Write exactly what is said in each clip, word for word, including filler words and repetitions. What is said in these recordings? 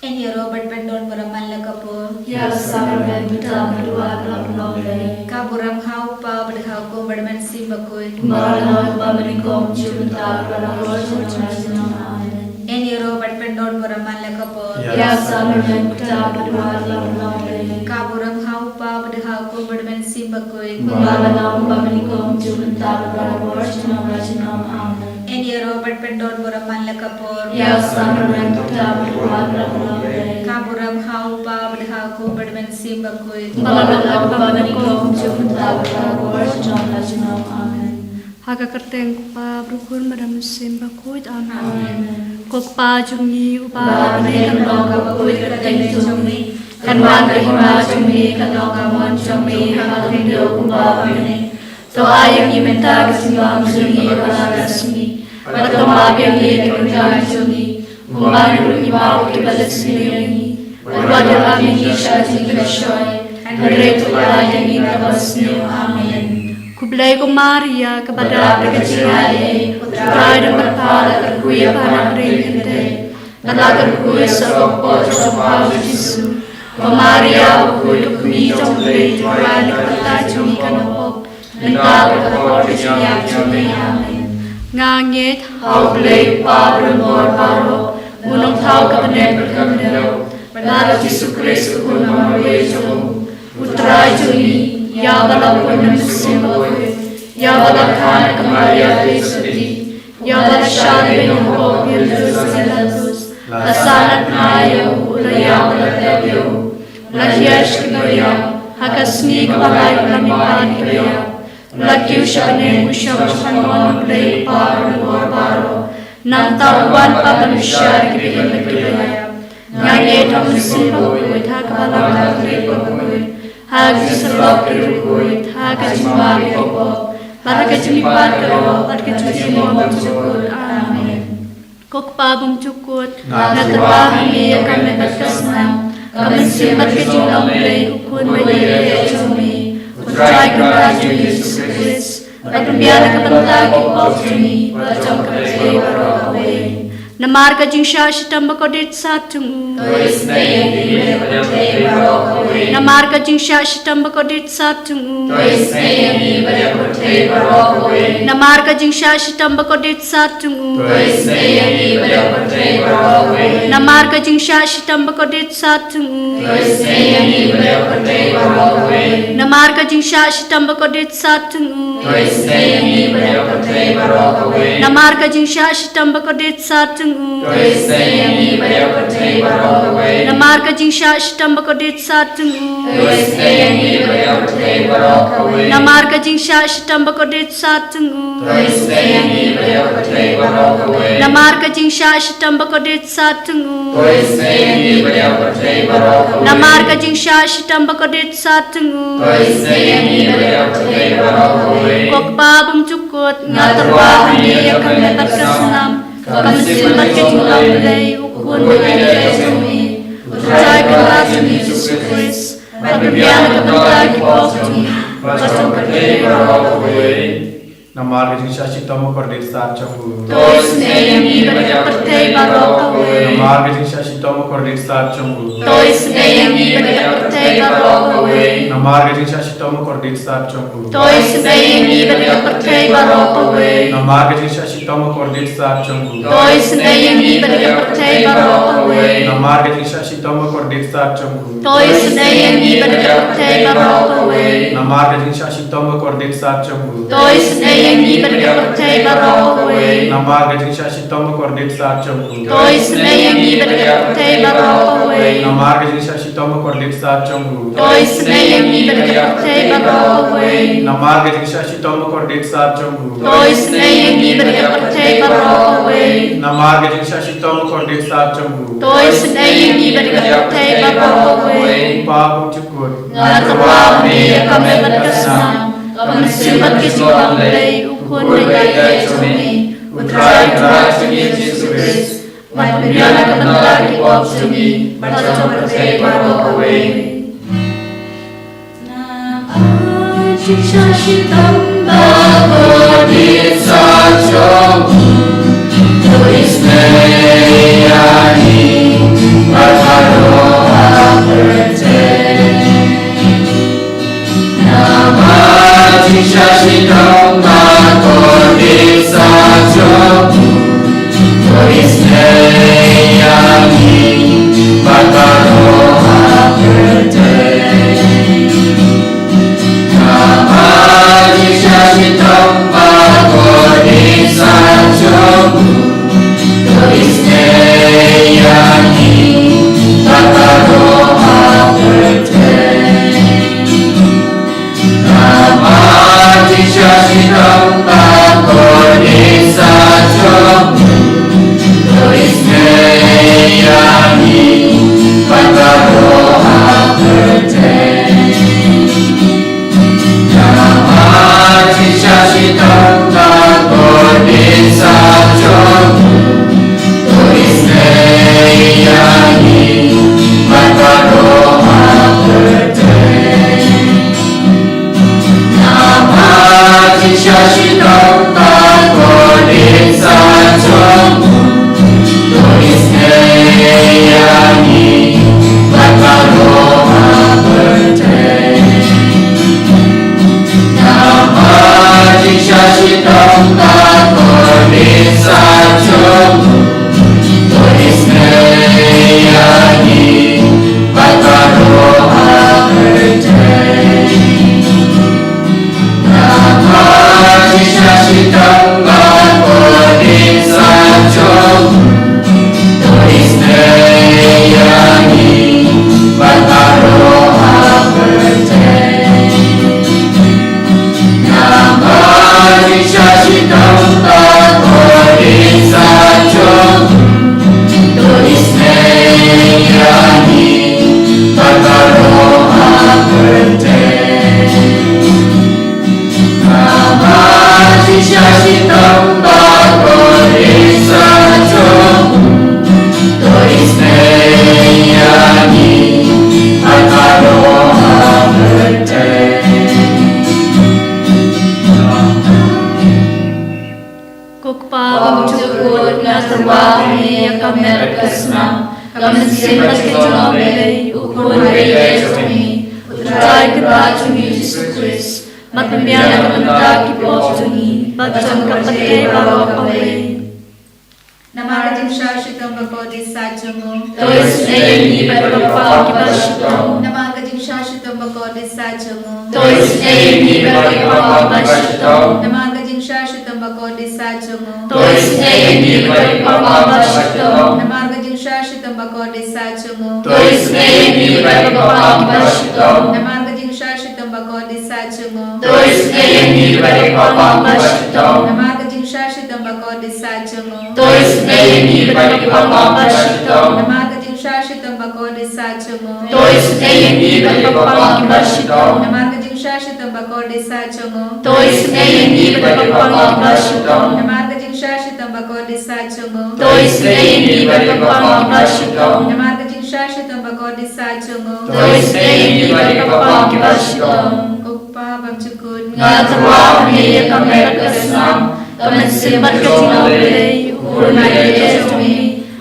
Ïaroh bad pyndon burom man la ka por. Ïa ka sakrament baptisma bad wad la pynlong lei. Ka burom ha u Kpa bad ha u Khun bad Mynsiem Bakhuid. Kumba la long, kumba nyngkong, junom mynta bad barabor, junom la junom. Amen. Ïaroh bad pyndon burom man la ka por. Ïa ka sakrament baptisma bad wad la pynlong lei. Ka burom ha u Kpa bad ha u Khun bad Mynsiem Bakhuid. Kumba la long, kumba nyngkong, junom mynta bad barabor, junom la junom. Amen. Ïaroh bad pyndon burom man la ka por. Ïa ka sakrament baptisma bad wad la pynlong lei. Ka burom ha u Kpa bad ha u Khun bad Mynsiem Bakhuid. Kumba la long, kumba nyngkong, junom mynta bad barabor, junom la junom. Amen. Ha ka kyrteng u Kpa bad u Khun bad u Mynsiem Bakhuid. Amen. Amen. Ko Kpa jong ngi uba ha bneng, kan long ka bakhuid ka kyrteng jong me. Kan wan ka hima jong me, kan long ka mon jong me ha ka khyndew kumba ha bneng. To ai ïa ngi mynta ka jingbam jong ngi ha kane ka sngi. Bad to map ïa ngi ïa ki kynjah jong ngi, kumba ngi ruh ngi map ïa kiba leh sniew ïa ngi. Bad wat ïalam ïa ngi sha ka jingpynshoi, hynrei to pynlait ïa ngi na kaba sniew. Amen. Khublei ko Maria, kaba dap da ka jingaiei, U Trai u don bad pha, la kyrkhu ïa pha na ki briew ki kynthei. Bad la kyrkhu ïa u saroh ka por jong pha u Jisu. Ko Maria bakhuid, ka kmie jong U Blei, to pynlait na ka bynta jong ngi ki nongpop, mynta bad ha ka por ka jingïap jong ngi. Amen. Nga ngeit ha U Blei Kpa badonbor baroh, U Nongthaw ka bneng bad ka khyndew, bad ha U Jisu Khrist u Khun ba marwei jong U, U Trai jong ngi, ïa uba la pun na u Mynsiem Bakhuid, ïa uba la kha na ka Maria Theisotti, ïa uba la shah na beiñ ha ka kop u Pontius Pilatus, la sah na bnai ïa u, la ïap bad la tep ïa u, la hiar sha ki baïap, ha ka sngi kaba lai u la mihpat na ki baïap, u la kiew sha bneng, u shong sha ka hynmen U Blei Kpa badonbor baroh. Nangta un wan pat ban bishar ïa ki bymman bad ki baïap. Nga ngeit ha U Mynsiem Bakhuid, ha ka Balang Katholik bakhuid, ha ka jingsyllok ki riewkhuid, ha ka jingmap ïa ki pop, bad ha ka jingmihpat baroh, bad ka jinglong bymjukut. Amen. Ko Kpa bymjukut, nga tyrwa ha me ïa ka met bad ka snam, ka mynsiem bad ka jinglong Blei, U Khun ba ïeit jong me, U Trai Kynrad jong ngi Jisu Khrist, ba pynbiang na ka bynta ki pop jong ngi bad jong ka pyrthei baroh kawei. Namar ka jingshah shitom bakordit sat jong u. To isynei ïa ngi bad ïa ka pyrthei baroh kawei. Namar ka jingshah shitom bakordit sat jong u. To isynei ïa ngi bad ïa ka pyrthei baroh kawei. Namar ka jingshah shitom bakordit sat jong u. To isynei ïa ngi bad ïa ka pyrthei baroh kawei. Namar ka jingshah shitom bakordit sat jong u. To isynei ïa ngi bad ïa ka pyrthei baroh kawei. Namar ka jingshah shitom bakordit sat jong u. To isynei ïa ngi bad ïa ka pyrthei baroh kawei. Namar ka jingshah shitom bakordit sat jong u. To isynei ïa ngi bad ïa ka pyrthei baroh kawei. Namar ka jingshah shitom bakordit sat jong u. To isynei ïa ngi bad ïa ka pyrthei baroh kawei. Namar ka jingshah shitom bakordit sat jong u. To isynei ïa ngi bad ïa ka pyrthei baroh kawei. Namar ka jingshah shitom bakordit sat jong u. To isynei ïa ngi bad ïa ka pyrthei baroh kawei. Namar ka jingshah shitom bakordit sat jong u. To isynei ïa ngi bad ïa ka pyrthei baroh kawei. Ko Kpa bymjukut, nga tyrwa ha me ïa ka met bad ka snam, ka mynsiem bad ka jinglong Blei, U Khun ba ïeit jong ngi, U Trai Kynrad jong ngi Jisu Khrist, ba pynbiang na ka bynta ki pop jong ngi bad jong ka pyrthei baroh kawei. Namar ka jingshah shitom bakordit sat jong u. To isynei ïa ngi bad ïa ka pyrthei baroh kawei. Namar ka jingshah shitom bakordit sat jong u. To isynei ïa ngi bad ïa ka pyrthei baroh kawei. Namar ka jingshah shitom bakordit sat jong u. To isynei ïa ngi bad ïa ka pyrthei baroh kawei. Namar ka jingshah shitom bakordit sat jong u. To isynei ïa ngi bad ïa ka pyrthei baroh kawei. Namar ka jingshah shitom bakordit sat jong u. To isynei ïa ngi bad ïa ka pyrthei baroh kawei. Namar ka jingshah shitom bakordit sat jong u. To isynei ïa ngi bad ïa ka pyrthei baroh kawei. Namar ka jingshah shitom bakordit sat jong u. To isynei ïa ngi bad ïa ka pyrthei baroh kawei. Namar ka jingshah shitom bakordit sat jong u. To isynei ïa ngi bad ïa ka pyrthei baroh kawei. Namar ka jingshah shitom bakordit sat jong u. To isynei ïa ngi bad ïa ka pyrthei baroh kawei. Namar ka jingshah shitom bakordit sat jong u. To isynei ïa ngi bad ïa ka pyrthei baroh kawei. Kpa bymjukut. Nga tyrwa ha me ïa ka met bad ka snam, ka mynsiem bad ka jinglong Blei, U Khun ba ïeit jong ngi, U Trai Kynrad jong ngi Jisu Khrist, ba pynbiang na ka bynta ki pop jong ngi bad jong ka pyrthei baroh kawei. Namar ka jingshah shitom bakordit sat jong u, to isynei ïa ngi bad ïa ka Sha shitom ba kordit sa jong u, to isynei ïa ngi bad baroh ha pyrthei. Namar jingshah shitom ba kordit sa jong u, to isynei ïa ngi bad baroh ha pyrthei. Namar jingshah shitom ba kordit sa jong u, to isynei ïa ngi bad baroh ha pyrthei. Namar jingshah shitom ba kordit sa jong u, to isynei ïa ngi bad baroh ha pyrthei. Namar jingshah shitom ba kordit sa jong u, to isynei ïa ngi bad baroh ha pyrthei. Namar jingshah shitom ba kordit sa jong u, to isynei ïa ngi bad baroh ha pyrthei. Namar jingshah shitom ba kordit sa jong u, to isynei ïa ngi bad baroh ha pyrthei. Namar jingshah shitom ba kordit sa jong u, to isynei ïa ngi bad baroh ha pyrthei. Namar jingshah shitom ba kordit sa jong u, to isynei ïa ngi bad baroh ha pyrthei. Ko Kpa bymjukut, nga tyrwa ha me ïa ka met bad ka snam, ka mynsiem bad ka jingim U Blei, U Khun barieh jong me, U Trai Kynrad jong ngi Jisu Khrist, bad pynbiang ïa ka bynta ki pop jong ngi bad jong ka pyrthei baroh kawei. Namar ka jingshah shitom ba kordit sa jong u, to isynei ïa ngi bad ïa ka bynta kiba shitom. Namar ka jingshah shitom ba kordit sa jong u, to isynei ïa ngi bad ïa ka bynta kiba shitom. Namar ka jingshah shitom ba kordit sa jong u, to isynei ïa ngi bad ïa ka bynta kiba shitom. Namar ka jingshah shitom ba kordit sa jong u, to isynei ïa ngi bad ïa ka bynta kiba shitom. Namar ka jingshah shitom ba kordit sa jong u, to isynei ïa ngi bad ïa ka bynta kiba shitom. Namar ka jingshah shitom ba kordit sa jong u, to isynei ïa ngi bad ïa ka bynta kiba shitom. Namar ka jingshah shitom ba kordit sa jong u, to isynei ïa ngi bad ïa ka bynta kiba shitom. Namar ka jingshah shitom ba kordit sa jong u, to isynei ïa ngi bad ïa ka bynta kiba shitom. Namar ka jingshah shitom ba kordit sa jong u, to isynei ïa ngi bad ïa ka bynta kiba shitom. Namar ka jingshah shitom ba kordit sa jong u, to isynei ïa ngi bad ïa ka bynta kiba shitom. Ko Kpa bymjukut, nga tyrwa ha me ïa ka met bad ka snam, ka mynsiem bad ka jingim U Blei, U Khun barieh jong me,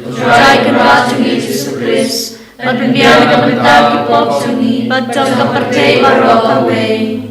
U Trai Kynrad jong ngi Jisu Khrist, bad pynbiang ïa ka bynta ki pop jong ngi bad jong ka pyrthei baroh kawei.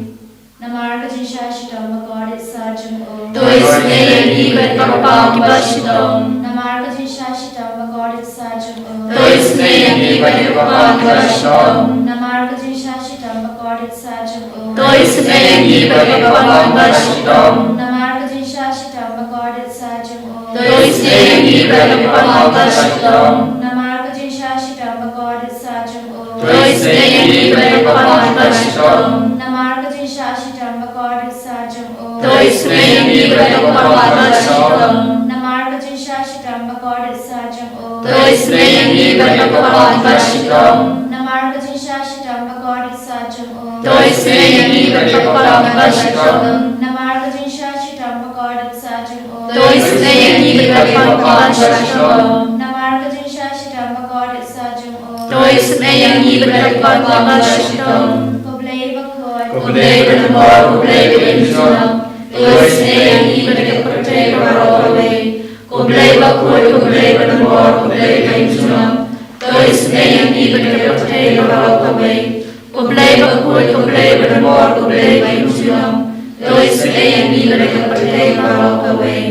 Namar ka jingshah shitom ba kordit sa jong u, to isynei ïa ngi bad ïa ka bynta kiba shitom. Namar ka jingshah shitom ba kordit sa jong u, to isynei ïa ngi bad ïa ka bynta kiba shitom. Namar ka jingshah shitom ba kordit sa jong u, to isynei ïa ngi bad ïa ka bynta kiba shitom. Namar ka jingshah shitom ba kordit sa jong u, to isynei ïa ngi bad ïa ka bynta kiba shitom. Namar ka jingshah shitom ba kordit sa jong u, to isynei ïa ngi bad ïa ka bynta kiba shitom. Namar ka jingshah shitom ba kordit sa jong u, to isynei ïa ngi bad ïa ka bynta kiba shitom. Namar ka jingshah shitom ba kordit sa jong u, to isynei ïa ngi bad ïa ka bynta kiba shitom. Namar ka jingshah shitom ba kordit sa jong u, to isynei ïa ngi bad ïa ka bynta kiba shitom. Namar ka jingshah shitom ba kordit sa jong u, to isynei ïa ngi bad ïa ka bynta kiba shitom. Namar ka jingshah shitom ba kordit sa jong u, to isynei ïa ngi bad ïa ka bynta kiba shitom. Ko Blei bakhuid, ko Blei banor, ko Blei bajunom, to isynei ïa ngi bad ïa ka pyrthei baroh kawei. Ko Blei bakhuid, ko Blei banor, ko Blei bajunom, to isynei ïa ngi bad ïa ka pyrthei baroh kawei. Ko Blei bakhuid, ko Blei banor, ko Blei bajunom, to ïa ngi bad ïa ka pyrthei baroh kawei.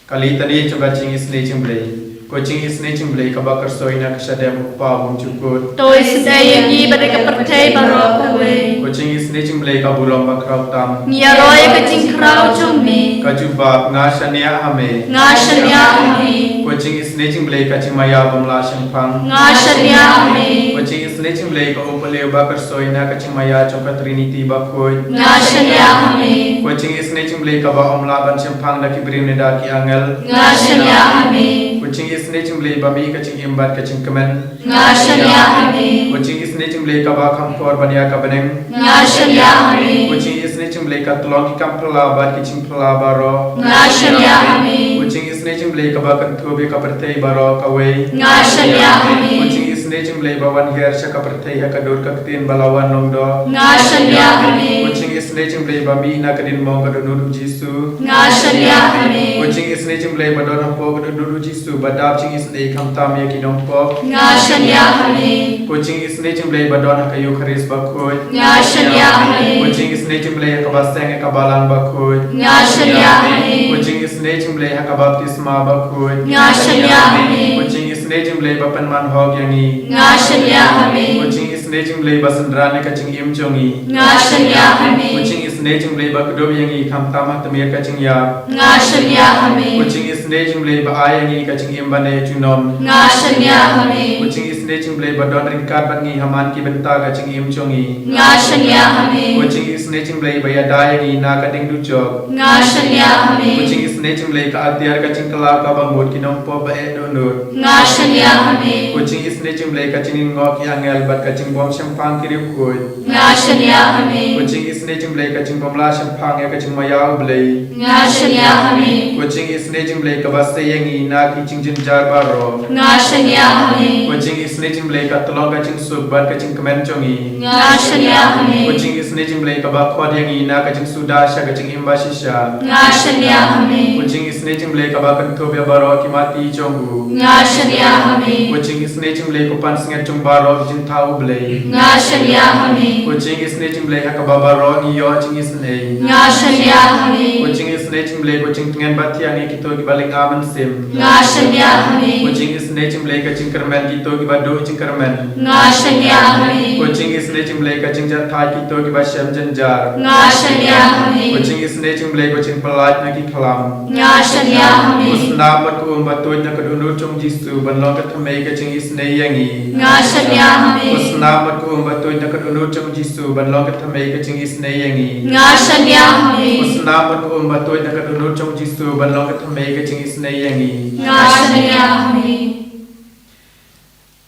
Ka litani jong ka jingisynei jong U Blei. Ko jingisynei jong U Blei kaba kyrsoi na ka shadem U Kpa Uba Jukut. To isynei ïa ngi bad ïa ka pyrthei baroh kawei. Ko jingisynei jong U Blei ka burom bakhraw tam. Ngi ïaroh ïa ka jingkhraw jong me. Ka jubab, nga shaniah ha me. Nga shaniah ha me. Ko jingisynei jong U Blei ka jingmaïa bym lah shemphang. Nga shaniah ha me. Ko jingisynei jong U Blei ka Upathuh ba kyrsoi na ka jingmaïa jong ka Trinity bakhuid. Nga shaniah ha me. Ko jingisynei jong U Blei kaba ym lah ban shemphang da ki briew ne da ki angel. Nga shaniah ha me. Ko jingisynei jong U Blei ba mih ka jingim bad ka jingkmen. Nga shaniah ha me. Ko jingisynei jong U Blei kaba kham khor ban ïa ka bneng. Nga shaniah ha me. Ko jingisynei jong U Blei ka tyllong ki kam phylla bad ki jingphylla baroh. Nga shaniah ha me. Ko jingisynei jong U Blei kaba kynthup ïa ka pyrthei baroh kawei. Nga shaniah ha me. Ko jingisynei jong U Blei ba wan hiar sha ka pyrthei ha ka dur ka ktien ba la wan long doh. Nga shaniah ha me. Ko jingisynei jong U Blei ba mih na ka diengphna ka dohnud U Jisu. Nga shaniah ha me. Ko jingisynei jong U Blei ba don hapoh ka dohnud U Jisu ba dap jingisynei khamtam ïa ki nongpop. Nga shaniah ha me. Ko jingisynei jong U Blei ba don ha ka Eukharist bakhuid. Nga shaniah ha me. Ko jingisynei jong U Blei ha kaba seng ïa ka balang bakhuid. Nga shaniah ha me. Ko jingisynei jong U Blei ha ka baptisma bakhuid. Nga shaniah ha me. Ko jingisynei jong U Blei ba pynman hok ïa ngi. Nga shaniah ha me. Ko jingisynei jong U Blei ba synran ïa ka jingim jong ngi. Nga shaniah ha me. Ko jingisynei jong U Blei ba kdup ïa ngi khamtam ha tmier ka jingïap. Nga shaniah ha me. Ko jingisynei jong U Blei ba ai ïa ngi ka jingim ban ïa junom. Nga shaniah ha me. Ko jingisynei jong U Blei ba don ryngkat bad ngi ha man ki bynta ka jingim jong ngi. Nga shaniah ha me. Ko jingisynei jong U Blei ba ïada ïa ngi na ka ding dujok. Nga shaniah ha me. Ko jingisynei jong U Blei ka atiar ka jingkylla kaba mut ki nongpop ba eh dohnud. Nga shaniah ha me. Ko jingisynei jong U Blei ka jingngok ki angel bad ka jingbym shemphang ki riewkhuid. Nga shaniah ha me. Ko jingisynei jong U Blei ka jingbym lah shemphang ïa ka jingmaïa U Blei. Nga shaniah ha me. Ko jingisynei jong U Blei kaba sei ïa ngi na ki jingjynjar baroh. Nga shaniah ha me. Ko jingisynei jong U Blei ka tyllong ka jingsuk bad ka jingkmen jong ngi. Nga shaniah ha me. Ko jingisynei jong U Blei kaba khot ïa ngi na ka jingsuda sha ka jingim bashisha. Nga shaniah ha me. Ko jingisynei jong U Blei kaba kynthup ïa baroh ki mati jong u. Nga shaniah ha me. Ko jingisynei jong U Blei ko pansngiat jong baroh ki jingthaw U Blei. Nga shaniah ha me. Ko jingisynei jong U Blei ha kaba baroh ngi ïoh jingisynei. Nga shaniah ha me. Ko jingisynei jong U Blei ko jingtngen bathiang ïa kito kiba lynga mynsiem. Nga shaniah ha me. Ko jingisynei jong U Blei ka jingkyrmen kito kiba duh jingkyrmen. Nga shaniah ha me. Ko jingisynei jong U Blei ka jingjahthait kito kiba shem jynjar. Nga shaniah ha me. Ko jingisynei jong U Blei ko jingpyllait na ki khlam. Nga shaniah ha me. Ko snam bad ko um ba tuid na ka dohnud jong U Jisu ban long ka thymmei ka jingisynei ïa ngi. Nga shaniah ha me. Ko snam bad ko um ba tuid na ka dohnud jong U Jisu ban long ka thymmei ka jingisynei ïa ngi. Nga shaniah ha me. Ko snam bad ko um ba tuid na ka dohnud jong U Jisu ban long ka thymmei ka jingisynei ïa ngi. Nga shaniah ha me.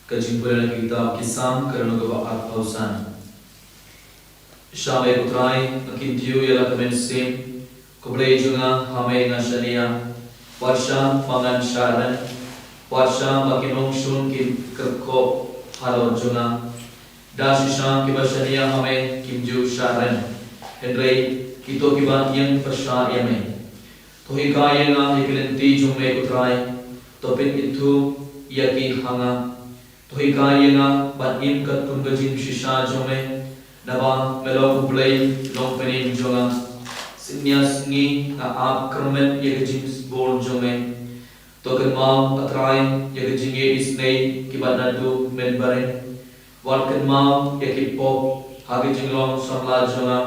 Ka jingpule na ka kitab ki Salm ka lynnong kaba arphew san. Sha me ko Trai nga kyntiew ïa la ka mynsiem, ko Blei jong nga, ha me nga shaniah. Pyrshang ba ngan shah ren, pyrshang ba ki nongshun kin kyrkhu halor jong nga. Da shisha kiba shaniah ha me kim ju shah ren, hynrei kito kiba ïeng pyrshah ïa me. To hikai ïa nga ïa ki lynti jong me ko Trai, to pynithuh ïa ki ha nga. To hikai ïa nga ban im katkum ka jingshisha jong me, naba me long U Blei longpynim jong nga. Sngi ar sngi nga ap kyrmen ïa ka jingbun jong me. To kynmaw, A Trai, ïa ka jingïeit isynei kiba naduh mynbarim. Wat kynmaw ïa ki pop ha ka jinglong samla jong nga,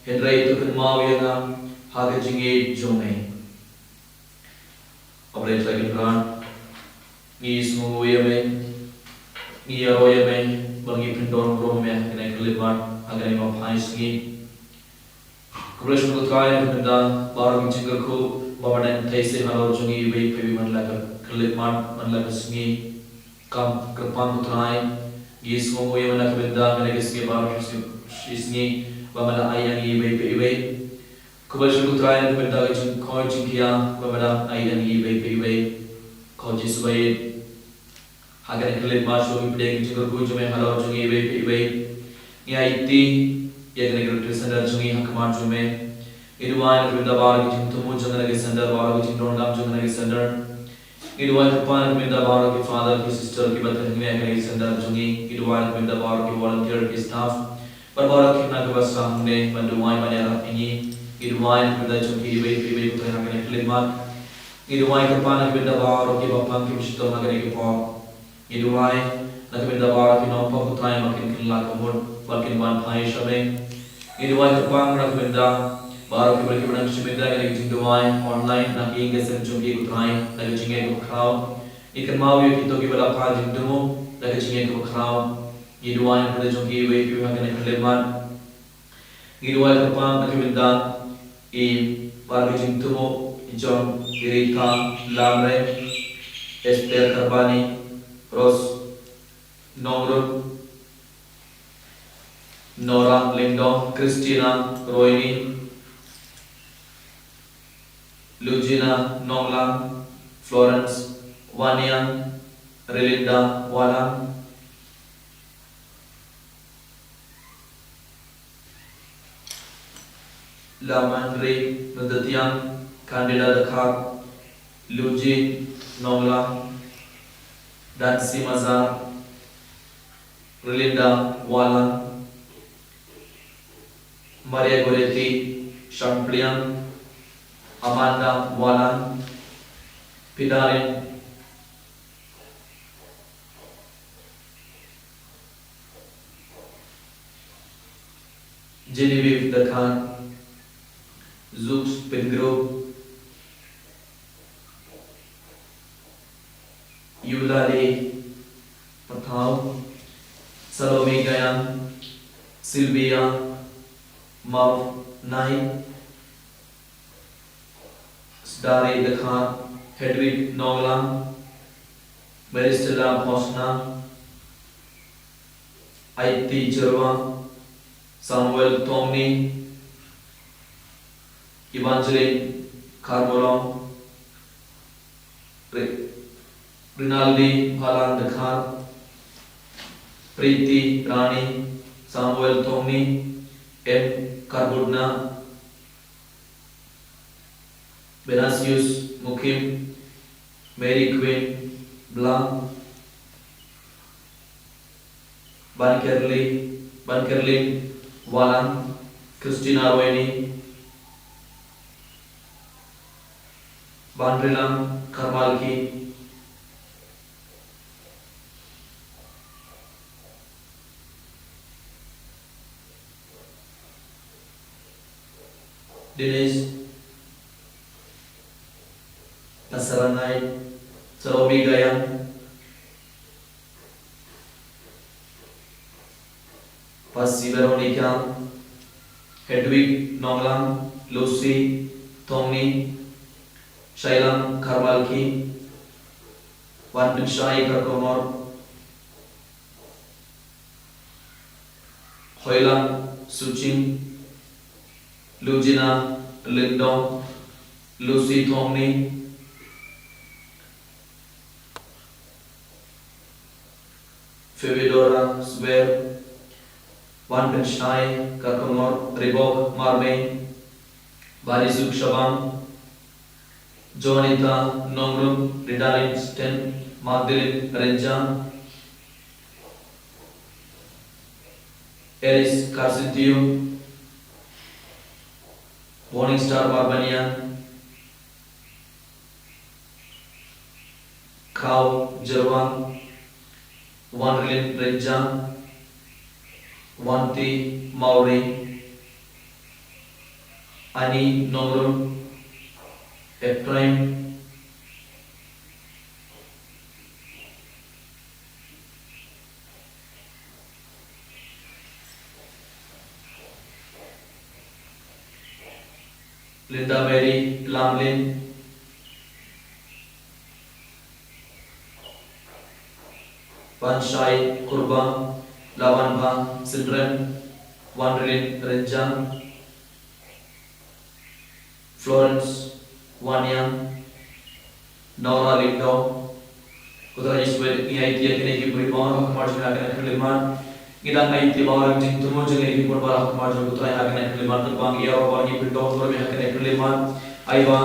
hynrei to kynmaw ïa nga ha ka jingïeit jong me. A Blei Trai Kynrad, ngi sngewnguh ïa me, ngi ïaroh ïa me ba ngi pyndon burom ïa kane ka khyllipmat ha kane ka maphaisngi. Khublei shibun ko Trai na ka bynta baroh ki jingkyrkhu ba me dang theh seh halor jong ngi iwei pa iwei man la ka khyllipmat, man la ka sngi. Kam kyrpang ko Trai, ngi sngewnguh ïa me na ka bynta kane ka sngi baroh shi sngi ba me la ai ïa ngi iwei pa iwei. Khublei shibun ko Trai na ka bynta ka jingkhot jingkhia ba me la ai ïa ngi iwei pa iwei. Ko Jisu ba ïeit, ha kane ka khyllipmat shuwa ngi pdiang ki jingkyrkhu jong me halor jong ngi iwei pa iwei. Ngi aiti ïa kane ka ri sender jong ngi ha khmat jong me. Ngi duwai na ka bynta baroh ki jingthmu jong kane ka sender, baroh ki jingdonkam jong kane ka sender. Ngi duwai kyrpang na ka bynta baroh ki father ki sister kiba tyrkhong ha kane ka sender jong ngi. Ngi duwai na ka bynta baroh ki volunteer ki staff. Bad baroh ki khynnah kiba sah hangne ban duwai ban ïarap ïa ngi. Ngi duwai na ka bynta jong kiwei kiwei, ko Trai, ha kane ka khyllipmat. Ngi duwai kyrpad na ka bynta baroh kiba pang kiba shitom ha kane ka por. Ngi duwai na ka bynta baroh ki nongpop, ko Trai, ba kin kylla ka mut bad kin wan phai sha me. Ngi duwai kyrpad na ka bynta baroh kiba, kiba nang shim bynta ïa kane ka jingduwai online na ka ïing ka sem jong ki, ko Trai, na ka jingngeit kaba khraw. Ngi kynmaw ïa kito kiba la phah jingthmu na ka jingngeit kaba khraw. Ngi duwai na ka bynta jong kiwei kiwei ha kane ka khyllipmat. Ngi duwai kyrpad na ka bynta i para ka jingthmu jong i Rita Lamre, Esther Karbani, Rose Nongrun, Nora Lyngdoh, Christina Roini, Lugina Nonglang, Florence Waniang, Relinda Walang, Lamanri Nudatiang, Candida Dkhar, Luji Nonglang, Dansi Mazar, Relinda Walang, Maria Goretti Shangpliang, Amanda Walang, Pidarin Genevieve Dkhar, Zux Pengro, Yulali Pathaw, Salome Gayang, Sylvia Mawrnai, Sdari Dkhar, Hedwig Nonglang, Maristella Phosna, Aiti Jyrwa, Samuel Thongni, Evangeline Kharmulong, Ri-, Rinaldi Bhalang Dkhar, Priti Rani, Samuel Thongni, M Karbudna, Venasius Mukim, Mary Queen Blang, Bankerli, Bankerlin Walang, Christina Roini, Banrilang Karmalki, Denise Pasaranai, Salome Gayang, Pasi Veronica, Hedwig Nonglang, Lucy Thongni, Shailang Karmalki, Wan Pinshai Karkongor, Hoilang Suching, Lugina Lindong, Lucy Thongni, Theodora Swer, Wan Pinshai Karkongor, Ribok Marmei, Barisuk Shabang, Jonita Nongrum, Ridarin Sten, Magdalene Renjang, Alice Karsitio, Morning Star Marbanian, Kau Jerwang, Wanrlin Renjang, Wanti Mauri, Ani Nongrum, Ephraim Linda Mary Lamlin, Panshai Kurba, Lawanba Sinrem, Wanrlin Renjang, Florence Waniang, Nora Lindong. Ko Trai Jisu, ngi aiti ïa kine ki briew baroh ha ka marjan kane ka khyllipmat. Ngi dang aiti baroh ïa ki jingthmu jong kine ki khun baroh ha ka marjan, ko Trai, ha kane ka khyllipmat. Kyrpad ïa baroh ba ngi pyndonkam ha kane ka khyllipmat. Ai ba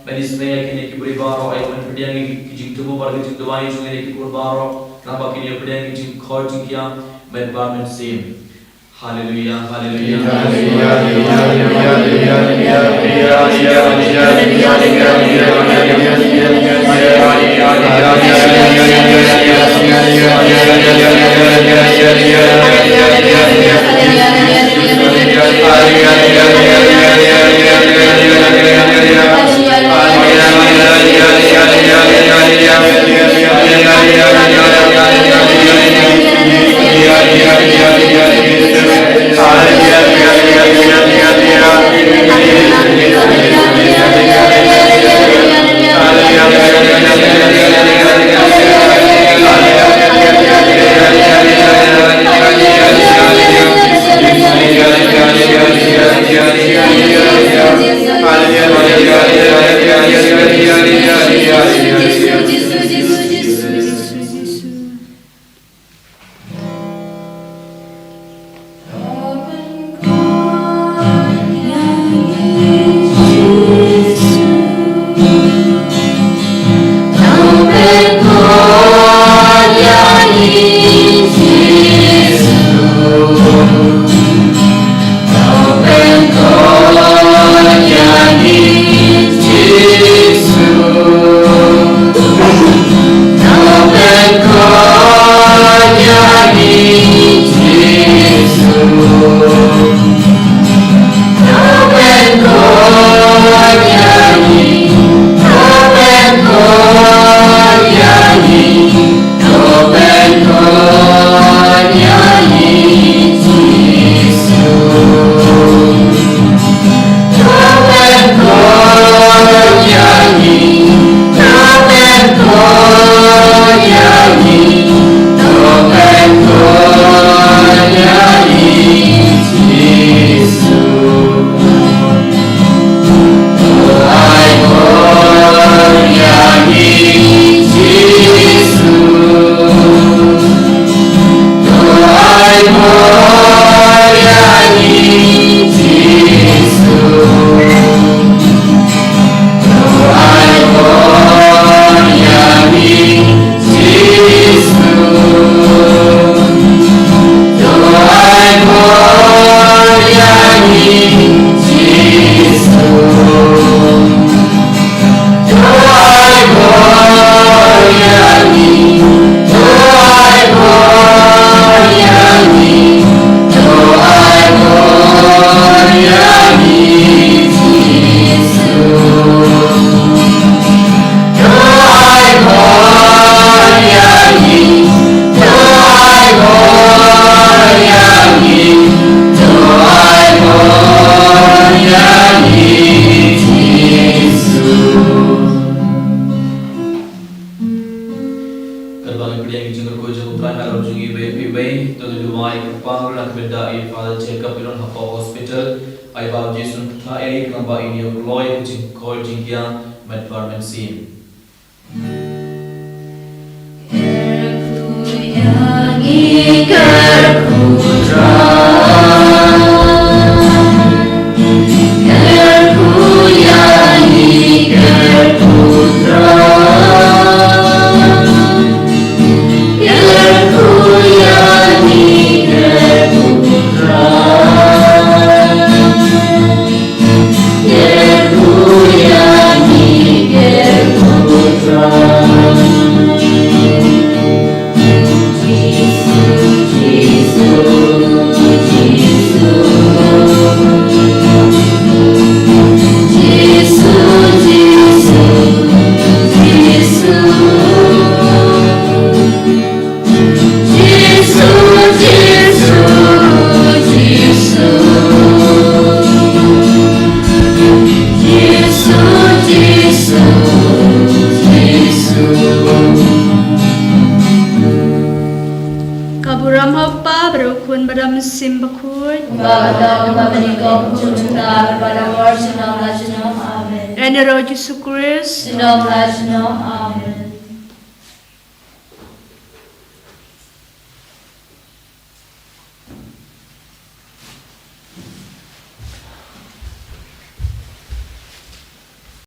men isynei ïa kine ki briew baroh, ai ba men pdiang ïa ki jingthmu bad ki jingduwai jong kine ki khun baroh. Namar ba kin ïa pdiang ïa ki jingkhot jingkhiah, men bad men sien. Haleluya, haleluya. Haleluya, haleluya, haleluya, haleluya. Katba ngin pdiang ïa ka jingkyrkhu jong U Trai halor jong ngi iwei pa iwei, to ngin duwai. Kpa Mari, na ka bynta i Father Jacob Iron hapoh hospital, ai ba u Jisu un pynthah ïa i, khnang ba in ïoh kloi ha ka jingkhor jinghiar mynta bad mynsiem. Ka burom ha u Kpa bad ha u Khun bad ha u Mynsiem Bakhuid. Ba ka dang ba ka nyngkong, kumjuh mynta bad baroh junom la junom. Amen. Ïa u Jisu Khrist. Junom la junom. Amen.